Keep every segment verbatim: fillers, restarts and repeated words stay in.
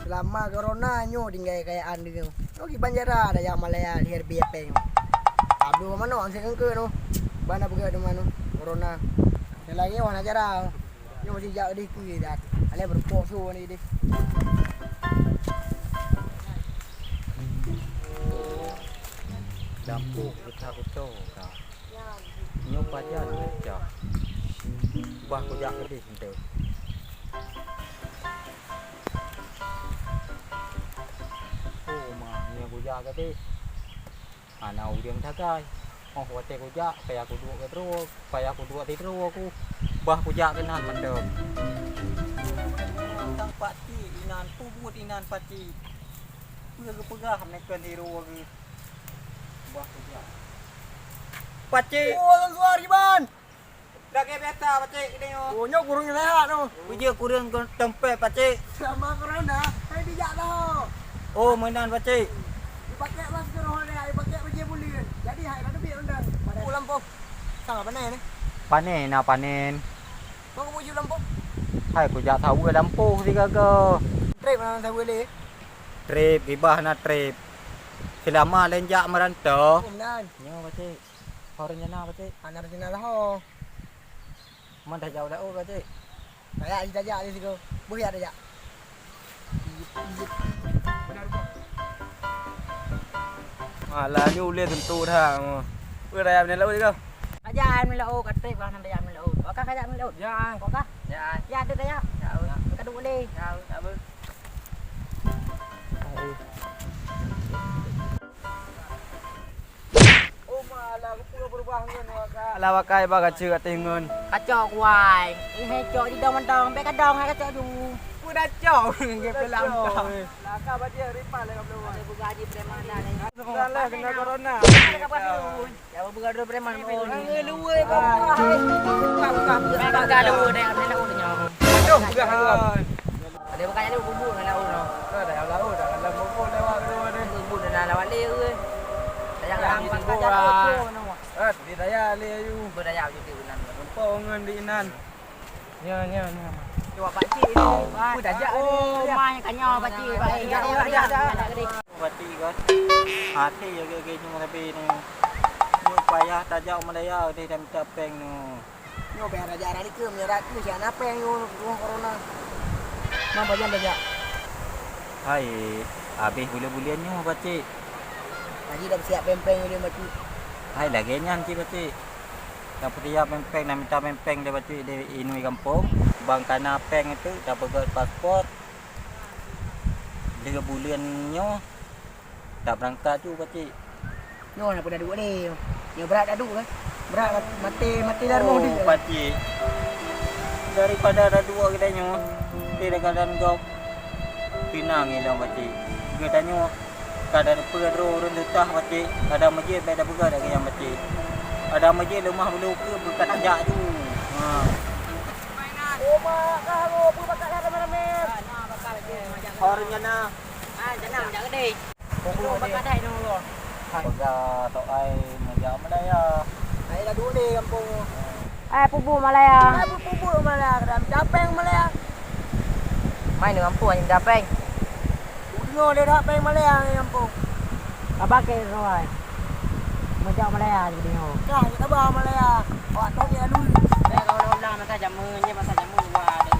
Seulama corona nyoe tinggai kayaan deungoe. Nyoe kiban jara daya Malaya lihée bie péng. Abdul manok anseuet keungke nyoe. Bana peugah teuma nyoe corona. Lagi wana jara. Nyoe sijak deh kui dah. Alai berpok su ni deh. Lampu kita kuto ka. Nyoe pajan cah. Bah kujak keudeh ente. Oh ma, nyoe kujak keudeh. Hana ureuëng sagai. Oh watée kujak, payah kuduek keudroe, payah kuduek sidroe ku. Bah kujak keunan mantong. Tang pati inan, pubut inan pati. Peue geupeugah meukeuen sidroe geuh. Bah kujak. Pacik! Oh, Tuan Suar, kiban? Lagée biasa, Pacik, geutanyoe. Oh, nyoe kureueng leuhat nyoe. Peue jeuet kureueng ke-, teumpat, Pacik? Seulama corona, hai bijak dah. Oh, meunan, Pacik. Dipakai masker, hai dipakai bajée buleuen. Jadi, hai ka teubiet undang. Pada lampôh. Sama panen ni. Panen, na panen. Kau keupeue ju lampôh? Hai kujak saweue lampôh sigaga. Trép na saweue lé. Trép, gibah na trép. Seulama lôn jak meurantau. Oh, meunan. Nyoe, Pacik. Ho rencana, Pacik? Hana rencana lah ho. Man tajak u laôt, Pacik? Tajak, tajak di situ. Beuh ya tajak. Malah nyoe ulée teuntu that. Peue raya meunan laôt kah? Kajak meunan laôt, ka trép kah nan tajak meunan laôt. Wakah kajak meunan laôt? Ya. Wakah? Ya. Ya, ada tajak. Ya. Ka duek lé. Ya, tak apa. Alah wakai bak kaceu ateueh ngon. Kacok kuai. Ini cok di dong mantong, bek kadong hai kacok ju. Peue dah cok? Nggak pelam tah. Laka bajik ripat lé kablong. Ada buka haji preman dah ni. Salah kena corona. Ya buka dulu preman pun. Ngeluwe kau. Buka buka buka. Buka dulu deh, ambil dulu nyawa. Aduh, peugah ngon. Ada bukan ada bubur dengan laut noh. Ada laut, dalam bubur lewat kedua ni. Bubur dan lawan dia ke? Sayang dah bubur lah. Eh, di daya le ayu. Berdaya je dia benar. Lupa orang di inan. Nya, nya, nya. Cuba pakcik ni. Apa dajak? Oh, mai kanya pakcik. Pakcik kan. Hati ya ke ke nyoe tapi ni. Nyoe payah tajak Malaya deh dan minta peng ni. Nyoe payah raja rani ke meunyoe ratus siap napeng nyoe corona. Mang pajan raja. Hai, habéh buleuen-buleuen nyoe, Pakcik. Haji dah siap peng-peng uleh, Pakcik. Hai, lagée nyan cit, Pakcik. Tapeusiap peng-peng, na mita peng-peng lé Pakcik di inui gampông. Bang kana peng itu, tapeugét paspor. Lheueh buleuen nyoe, tabeurangkat ju, Pakcik. Nyoe na peue taduek lé. Nyoe brat taduek kan. Brat maté, maté lam rumoh. Oh, Pakcik. Daripada taduek geutanyoe, di dekat dan gob. Pinang ilong, Pakcik. Geutanyoe ka tapeue droe ureuëng tutah, Pakcik. Kada meujeuet bèk tapeugah lagée nyan, Pakcik. Kada meujeuet leumah bulu keu beukat tajak ju. Ha. Oh, mak, ka halo, peue bakat dah ramé-ramé. Ho rencana. Ah, rencana jak keudeh. Peugah tok ai meujak Malaya. Ai dah dua di gampông. Ai pubu Malaya. Ai pubu Malaya, kadang dapeng Malaya. Mai ni gampông hanya dapeng. Udeungoe lé dapeng Malaya ni gampông. Abah ke roh ai. Meujak Malaya jadi nyoe. Kah kita ba Malaya. Awak tu dia dulu. Dah kau ulang masa jameun je, masa jameun dua ada.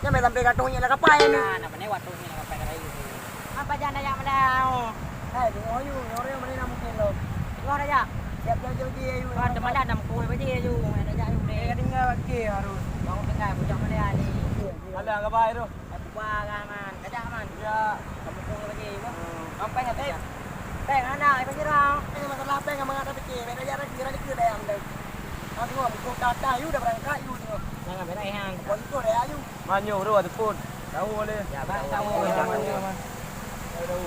Nyan meusampé ka tunyek lam kapai ni. Nah, nah, pane waktu ni lam kapai ka lain. Apa jan daya malam? Hai, tengok ayu, orang mana nak mungkin lo. Tengok daya. Siap jauh-jauh dia ayu. Kan teman dah enam kue baje ayu, mana daya ayu ni. Eh, tinggal bagi harus. Bang tinggal bujang mana ni. Alah, kapai tu. Aku barang man, kajak man. Ya. Kamu kue baje tu. Sampai ngat eh. Peng hana, ai peng sirah. Ini masalah peng mangat dah fikir. Beda jarak kira dikira daya amdai. Aku buku kata ayu dah berangkat ayu ni. Jangan beda yang. Buku itu daya ayu. Manyuh tu ataupun tahu boleh. Ya, baik tahu. Tahu, tahu.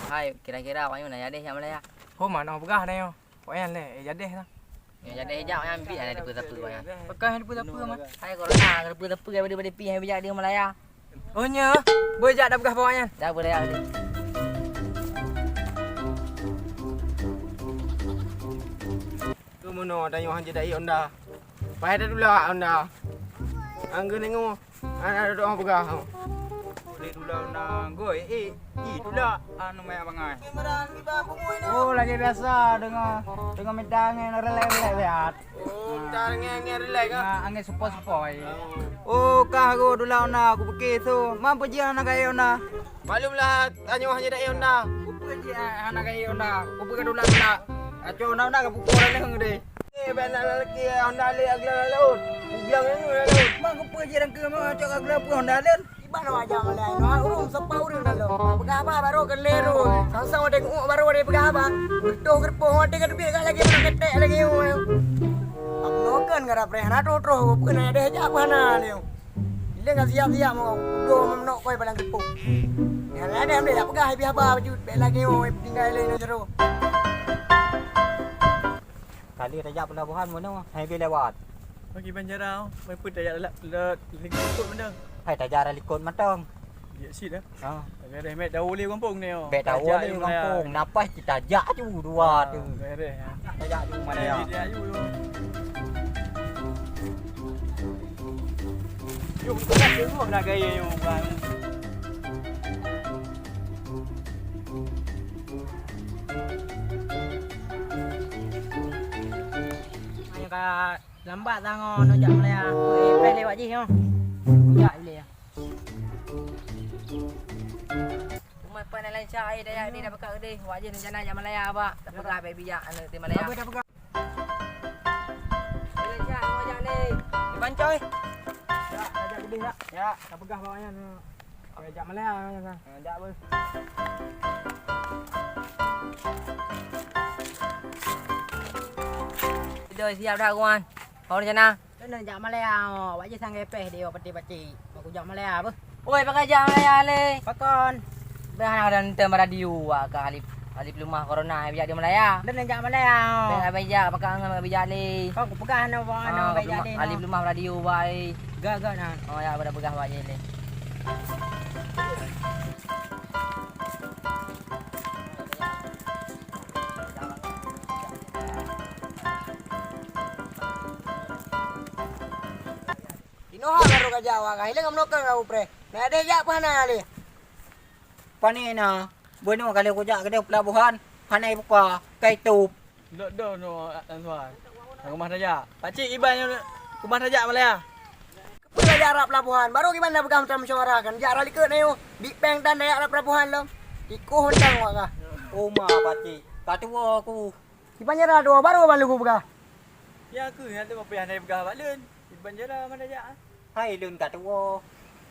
Hai, kira-kira awak nyoe na jadi siap Malaya? Ho, mana peugah dah nyoe? Awak nyan leh, eh, jadi dah. Ya, jadi hijau nyan ambil ada depa-depa awak nyan. Peugah depa-depa mah. Hai, corona, depa-depa daripada pi hai bijak di Malaya. Oh nya, beujak dah peugah bak awak nyan. Dah boleh. Tu meunoe tanyoe han jeuet dai onda. Payah tatulak onda. Anggeunyoe, ana doa peugah. Boleh dula na goi, eh, eh, dula anu maya bangai. Oh, lagèe biasa deungon, deungon mita angèn rilek-rilek siat. Oh, mita angèn, angèn rilek, ah? Nah, angèn sepoi-sepoi. Oh, kah go dula na, kupiké su, mampu jih hana gaya na. Maklumlah, tanyoe hana gaya na. Kupeue jih hana gaya na, kupeue ka dula-dula. Aco na, na ka pukul leuh deh. Eh, bèk na lalaki Honda lé aglang laut. Aglang nyoe laut. Mang kupeue jih rangkeue meucok aglang peue Honda lôn? Iban wajah malai nyoe ureueng seupah ureueng lalu. Peugah haba baru keu lé ru. Sang-sang watèe geuuk baru watèe peugah haba. Beutôi geureupoh watèe ka teubiet ka lagèe meuketek lagèe nyoe. Abnoe kan gara preh hana troh-troh peue na deh jak peue hana lé. Ileng ka siap-siap mo udoe meunok koi balang geupok. Nyang laén deh jak peugah ibi haba bacut bèk lagèe nyoe tinggai lé nyoe jero. Kali tajak peulabohan meunoe, hai bi lewat. Bagi banjara, mai pun tajak lak, lak, lingkot mantong. Hai tajak arah likot mantong. Dia sit dah. Ha. Beres, mek tahu lé gampong ni, oh. Bèk tahu lé gampong. Napas kita jak aju dua tu. Beres, ha. Tajak aju mana ya? Tajak aju tu. Yuk, kita tengok nak gaya yuk, bang. Hanya ka lambat sangat nak jak Malaya. Eh, peh lewat jih, oh. Jak ilé. Umai pan lain cah, eh, dah, dah, dah peugah deh. Wak jih rencana jak Malaya, bak. Dah peugah, baby, jak aneuk di Malaya. Apa dah peugah? Lain cah, mau jak ni. Di Pancoi. Ya, dah jak gedeh, ya. Ya, dah peugah bawaknya. Kau jak Malaya, ya, ya. Ha, jak, beuh. Dah siap dah, kawan. Kau rencana? Keuneuk jak Malaya, oh. Awak jih sanggai peh di, oh, peti pacik. Mau kujak Malaya, beuh. Oi, pakai jak Malaya lé. Pakon? Dah nak ada nonton radio, wak ka ahli, ahli peulumah corona, jak di Malaya. Keuneuk jak Malaya, oh. Dah habis jak, pakai angan habis jak lé. Kau kupeugah na, bang, ah, na, habis jak lé, ahli peulumah radio, wak, eh. Ga, ga, na. Oh, ya, pada peugah, wak, je lé. Inoe ha baru ka jak awak, ka ileng meunokong ka upreh. Nak deh jak peue hana lé? Pane na, bunoe ka lheueh kujak keudeh peulabohan, hana ibuka, ka itôp. Lok doh nyoe, Answar. Rumah tajak. Pakcik iban nyoe rumah tajak Malaya. Keupeue jak rab peulabohan? Baru iban na peugah meutam musyawarah kan. Jak rab likot na yôh. Big Bang tan tajak rab peulabohan lom. Tikoh mantong awak kah. Oma pakcik. Ka tuwoe ku. Iban jara tuwoe baru ban lôn kupeugah. Ya keuh nyang teuma payah na ipeugah bak lôn. Iban jara mana jak? Hai lôn ka tuwoe.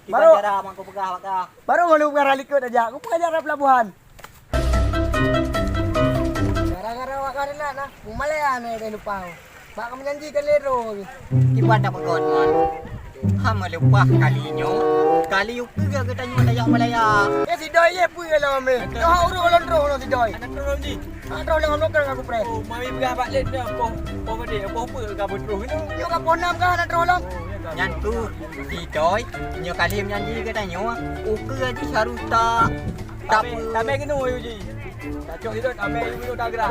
Baru. Iban jara mang kupeugah bak kah. Baru ban lôn peugah rab likot aja. Kupeugah jak rab peulabohan. Gara-gara awak ka reulat nah, Malaya na deh lupa. Bak ka meujanji ka lé droe. Kiban dak peugöt ngon. Hana leupah kali nyoe. Kali ukeue geutanyoe tajak Malaya. Eh, si Doi ye peue lom eh. Kau ureueng lôn troh lom si Doi. Anak troh lom ji. Ah, troh lom lôn keu aku preh. Oh, mami peugah bak lét dah. Poh, poh gede, poh peue ka beutroh gitu. Nyoe ka poh nam kah anak troh lom? Oh, ya ka. Nyan tu si Doi, nyoe kali meujanji geutanyoe. Ukeue jih harus ta Tapi, tapi keunoe yue ji. Tacok hidup, amai yue hidup dagra.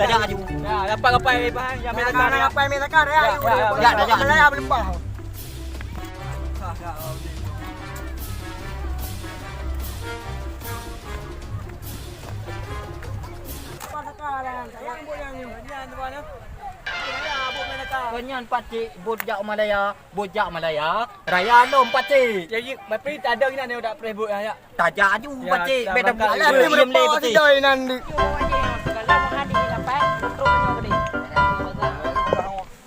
Tajak aju. Ya, dapat kapai bahan yang main takar ya. Kapai main takar ya. Ya, ya, ya. Malaya berlempah. Kau nyan pakcik, bot jak Malaya, bot jak Malaya, raya lom pakcik. Jadi, tapi tak ada kena ni udah preh bot ya. Tajak aju, ya, pakcik. Beta buat lah, dia berlepas pakcik. Sidai nanti.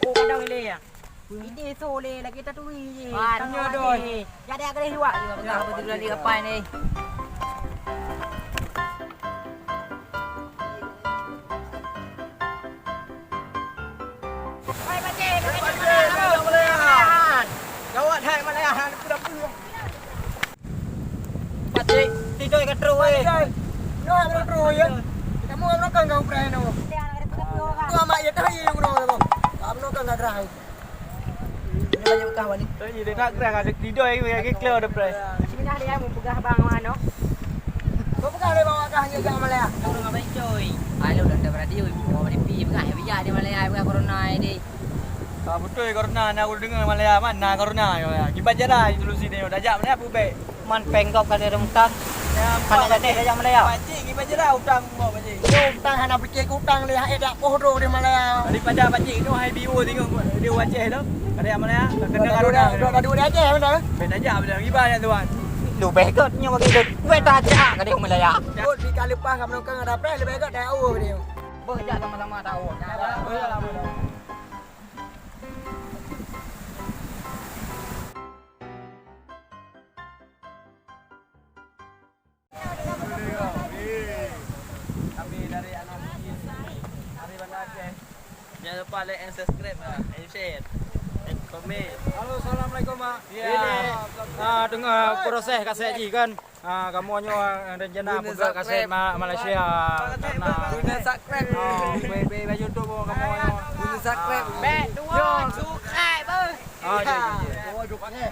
Oh, kadang le ya. Ini so le lagi tak turi je. Wah, nyo doi. Jadi agak lewat. Ya, betul lagi kapai ni. Hai, pakcik, pakcik, pakcik. Gawat hai Malaya, dapur-dapur. Pakcik, tidoi ka trok weh. Nyoe ka trok ya. Kamu ngon kan kau prai no. Kau mak ya dah ya uroe kau. Kamu kan enggak gerah. Ini banyak kah wani. Tadi dia tak gerah ada tidoi weh, lagi keluar dah prai. Sini dah dia mau peugah bang mano. Kau peugah dia bawa kah hanya jak Malaya. Kau enggak baik coy. Ai lo dah berarti oi, mau beri pi peugah ya bijak dia Malaya, peugah corona ini. Ah, beutôi, corona na ureueng deungoe Malaya, man na corona. Kiban cara solusi nyoe, tajak Malaya peue bèk. Man péng gob ka lheueh mutang. Ya, hana jadi tajak Malaya. Pakcik, kiban cara utang buat pakcik. Nyoe utang hana pike utang lé, hai dak poh droe di Malaya. Daripada pakcik nyoe hai biu tengok di Aceh tu. Ada Malaya, kena corona. Dak dua di Aceh mana? Bèk tajak Malaya, kiban ya tuan. Leubeh göt nyoe bagi göt. Bèk tajak ka di Malaya. Göt di ka leupah ka meunokong ada pèh leubeh göt dak au ka di. Beuh jak sama-sama tahu. Kami dari anak Bugis, dari Banda Aceh. Jangan lupa like and subscribe, ah, and share, and comment. Halo, assalamualaikum, Mak. Ya. Ini, ah, tengah proses kaset ji kan. Ah, kamoe nyoe, ah, rencana peugöt kaset ma-, Malaysia, karena guna subscribe. Oh, pe-, pe-, baju tu pun kamoe nyoe. Guna subscribe. Ah. Bèk dua, subscribe, beuh. Ah, ya, ya, ya.